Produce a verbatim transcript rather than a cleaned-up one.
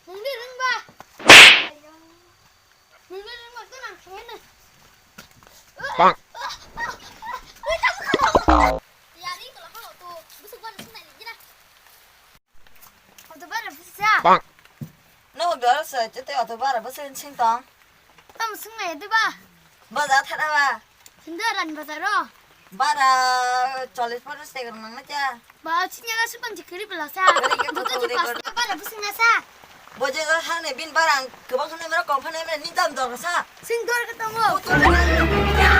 Nungni rwngba. Nungni rwngba to nang thangya na. Bang. Yari ko lo to busuk ban sunai ni na. Auto bara bisa. Bang. No dor sa te auto bara bus sing tong. Tam sungai de ba. Bazar thara ba. Sindar ran bazar ro. Bara chollish ponchash taka nang na cha. Ba chinya ga supang chikri bela sa. Gari ke Duta kutu ji gari pas gari. Bara busing na sa. Boje ga hane bin bara ang kebang hane mera kom hane mera ni dam dor sa. Sing dor ke tongo. Kutu gari.